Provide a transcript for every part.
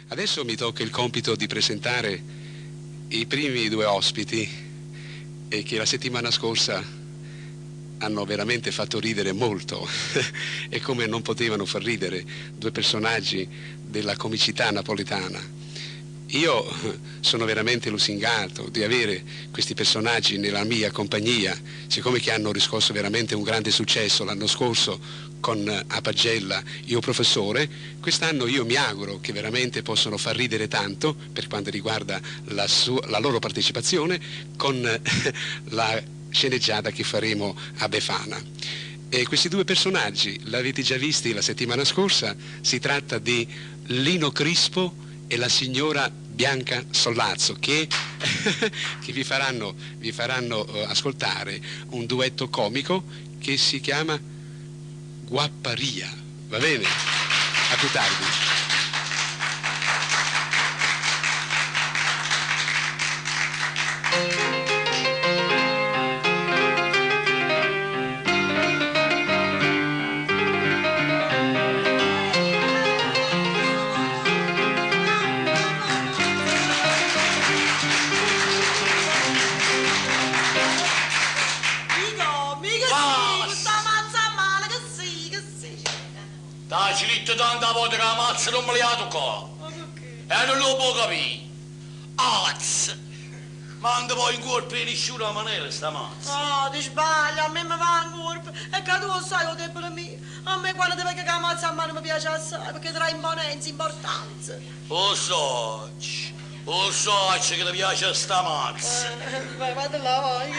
Adesso mi tocca il compito di presentare i primi due ospiti e che la settimana scorsa hanno veramente fatto ridere molto e come non potevano far ridere due personaggi della comicità napoletana. Io sono veramente lusingato di avere questi personaggi nella mia compagnia, siccome che hanno riscosso veramente un grande successo l'anno scorso con A Pagella, io professore, quest'anno io mi auguro che veramente possano far ridere tanto per quanto riguarda la, la loro partecipazione con la sceneggiata che faremo a Befana. E questi due personaggi l'avete già visti la settimana scorsa, si tratta di Lino Crispo e la signora Bianca Sollazzo che, che vi faranno, vi faranno ascoltare un duetto comico che si chiama Guapparia. Va bene? A più tardi. Mica, mica sì, questa mazza male, che sì, che sì. Dai, ci detto tanta volta che la mazza non me l'ha toccata. Ma perché? E non lo può capire. Az! Manda poi in corpo e nessuno maniera sta mazza. Ah, ti sbagli, a me mi va in corpo. E che tu lo sai, lo debole mio. A me quando ti vedo che la mazza a mano mi piace assai, perché tra imponenza e importanza. Lo so, lo so che ti piace sta mazza. Vai, vado là, vai.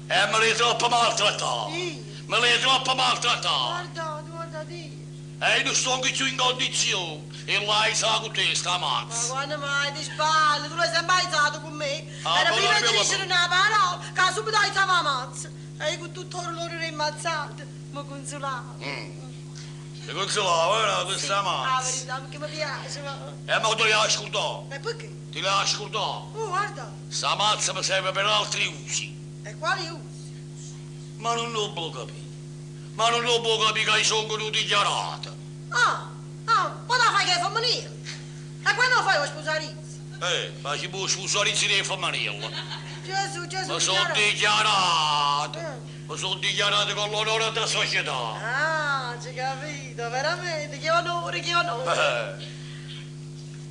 E me l'hai troppo maltrattato. Sì. Me l'hai troppo maltrattato. Guarda, guarda, di. E io non sto anche più in condizione. E l'hai sa con te sta Ma mazza. quando mai ti sbagli, tu l'hai sempre aizato con me. Ah, Era ma prima non di abbiamo- dicere una parola, che subito aizzava la mazza. E io con tutto il loro rimmazzato, mi consolavo. Ti consolavo, eh, questa La mazza. verità, perché mi piace, ma... E ma te l'hai ascoltato. E perché? Ti l'hai ascoltato. Oh, guarda, Sta mazza mi serve per altri usi. e quali usi? Ma non lo può capire. Ma non lo può capire che io sono dichiarato. Ah, ah, ma la fai che è femminile. E quando fai lo sposarino? Ma si può scusare di femminile. Gesù, Gesù, Mi sono dichiara- dichiarato. Eh. Mi sono dichiarato con l'onore della società. Ah, ci capito, veramente, che onore, che onore. Eh.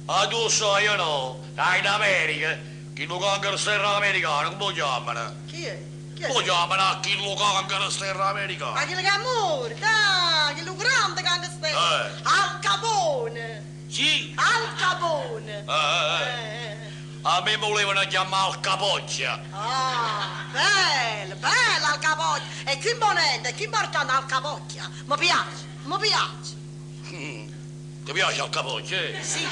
Ah, tu sai o no? Che in America, chi lo gangster americano, come lo chiamano? Chi è? Chi è? Come lo chiamano a chi lo gangster americano? Ma quello che amore, dai, quello grande che anche stai. Eh. Al Capone, Sì? Al Capone. Eh, eh, eh. Eh, eh. A me volevano chiamare Al Capoccia. Ah, bello, bello al Capocchia. E che imponente, che importante al Capocchia. Mi piace, mi piace. Ti piace Al Capoccia? Eh? Sì.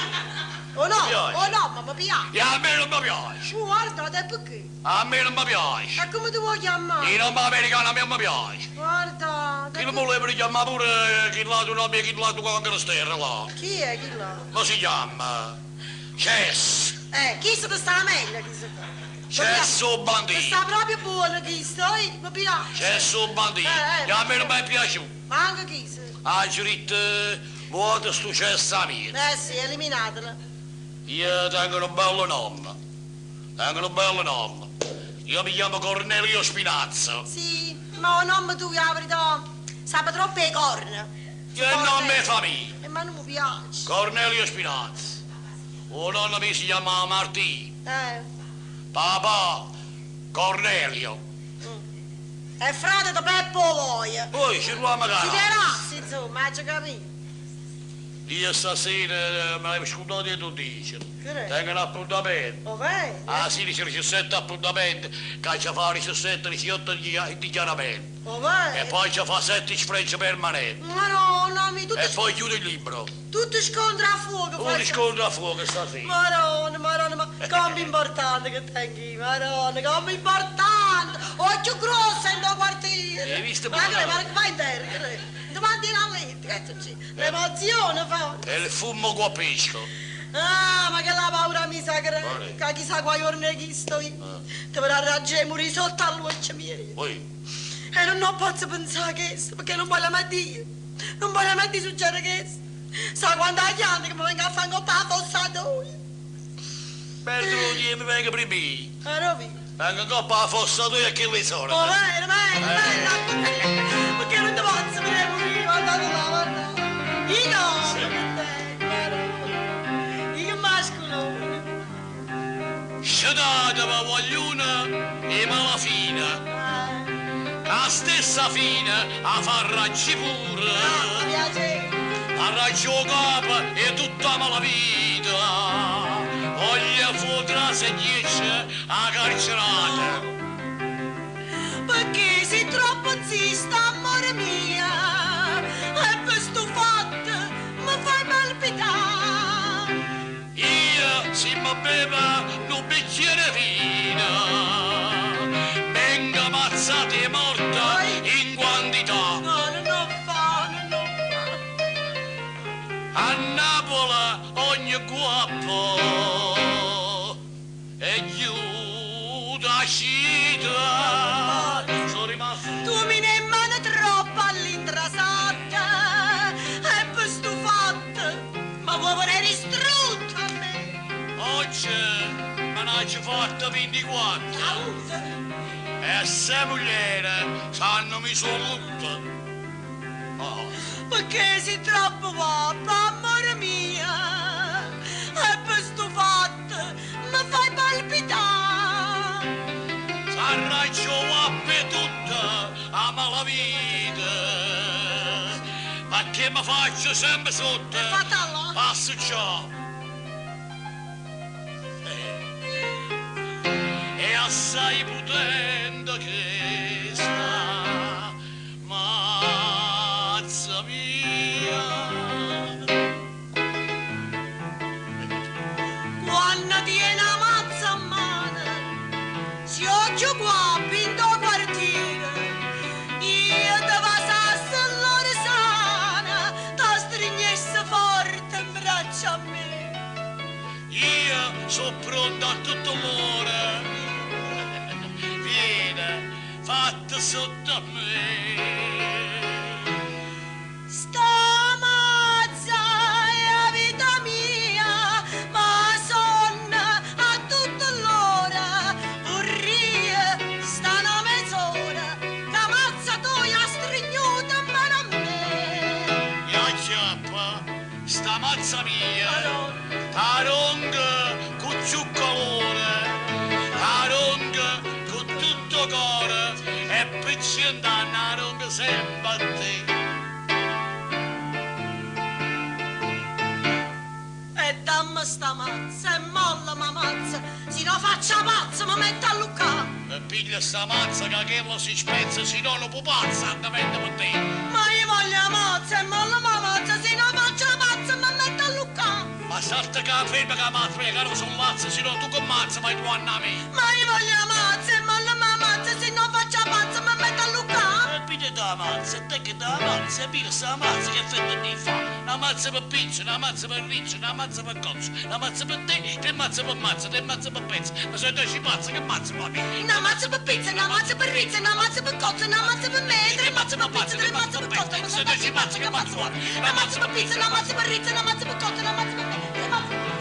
O no, Mi piace. o no, ma mi piace. E a me non mi piace. Oh, guarda, te perché? A me non mi piace. E come ti vuoi chiamare? Il nome americano a me non mi piace. Guarda, te Chi non perché? voleva chiamare pure chi l'ha tu nome e chi l'ha tu gangster là. Chi è chi là? Come si chiama? Chess. Chi se sta meglio, chi se Chess o Mi bandito. sta proprio buono chi sto, mi piace. Chess o bandito. Eh, eh. E a me non mi è piaciuto. Ma anche chi se? Ha giuritto vuoto sto chess a me. Eh sì, eliminatela. Io tengo un bello nome. Tengo un bello nome. Io mi chiamo Cornelio Spinazzo. Sì, ma il nome tu, la verità, sa troppe corna. Io il nome è famiglia. Ma non mi piace. Cornelio Spinazzo. O nonno mi si chiama Martino. Eh. Papà Cornelio. È frate di Peppo Voia. Poi ci troviamo Si cara. terrà, insomma, hai già capito. Io stasera me l'avevo scordato di tu dici. Che è? Tengo un appuntamento. Oh, bene. Ah sì, 17 appuntamenti, che ci fa 17, 18 dichiaramenti. Oh, bene. E poi ci fa 7 sfreggi permanenti. Ma no, no, mi tutto, E poi chiude il libro. tutto scontra a fuoco. Un scontro a fuoco stasera. Maronna, maronna, ma come importante che tengo, maronna, come importante! Occhio grosso in tuo quartiere! Hai visto Ma che buona? ma che vai in terra, che lei? Domani a letto, che succede? L'emozione fa! E il fumo guapisco. Ah, ma che la paura mi sa che, Quale? che chissà quale giorno è chi sto io. Ti verrà arraggiare e morire sotto all'occhio mio. Poi, E non, non posso pensare a questo, perché non voglio mai dire. Non voglio mai dire succedere questo. Sa quanta chianta che mi vengo a fare 'ncoppa 'a fossa toia. Perdo 'o tiempo, vengo primma io. Arovi. Vengo 'ncoppa 'a fossa toia e chella 'e soreta. Oh, vero, vero, vero, accussì. Perché non ti posso vedere morire, guardate là, guardate. Io no, che tengo, guarda. Io che mascolone. Scetateve, guagliune 'e mala fine. Eh. 'A stessa fine 'a farraggio pure. Ah, mi piace. Arraggio 'o capo 'e tutta 'a malavita. Voglio fa trase e ghiesce 'a carcerata. Perché sei troppo zista, amore mia, e per sto fatto mi fai palpitare. Io, si mi beve nu bicchiere 'e vino, vengo mazzate 'e morte in quantità. No, non ho fa, non ho fa. A Napoli ogni guappo è ghiuto 'a città. Sono rimasto Tu mi ne mani troppo all'intrasatta e per sto fatto mi vuoi vedere distrutto a me. Oggi me n'aggio fatto 24 Auto. e se moglie s'hanno miso 'o lutto. Oh. Perché sei troppo guappa, amore mia, e per sto fatto mi fai palpitare. Sarraggio guappo 'e tutta 'a malavita, perché mi faccio sempre sotto. E fatta là. Passo ciò. È assai potente questa mazza mia. Quando tieni la mazza a mano, si oggi guappo in tuo quartiere, io ti vasasse l'ora sana, ti stringesse forte in braccio a me. Io sono pronto a tutto l'ora. Vieni, fatta sotto a me. Sta mazza è la vita mia, ma sonna a tutta l'ora, vorrei sta una mezz'ora, la mazza tua strignuta in mano a me. E acchiappa sta mazza mia, Madonna. taronga con più calore, taronga con tutto cuore, e per cent'anni taronga sempre a te. E dammi sta mazza, e molla ma mazza, se no faccia pazza mi metto a luccare. E piglia sta mazza che quello si spezza, se no lo pupazza diventa per te. Ma io voglio la mazza e molla ma mazza, se no faccia pazza mi metto a luccare. Ma salta che ferma che la mazza, che non sono mazza, se no tu con mazza vai tu a me. Ma io voglio la mazza e molla ma mazza, se no faccia pazza mi metto a luccare. E piglia la mazza, e te che da mazza, e piglia sta mazza che effetto ne fa. Una mazza per pizza, una mazza per riccia, una mazza per cozzo, una mazza per te, tre mazze per mazza, tre mazze per pezzo. Ma se tu ci pazza, che mazza va bene? Una mazza per pizza, una mazza per rizza, una mazza per cozza, una mazza per me, tre mazze per pizza, tre mazze per cozza, ma se tu ci pazza, che mazza vuoi? Una mazza per pizza, una mazza per rizza, una mazza per cozza, una mazza per me, tre mazze per pizza.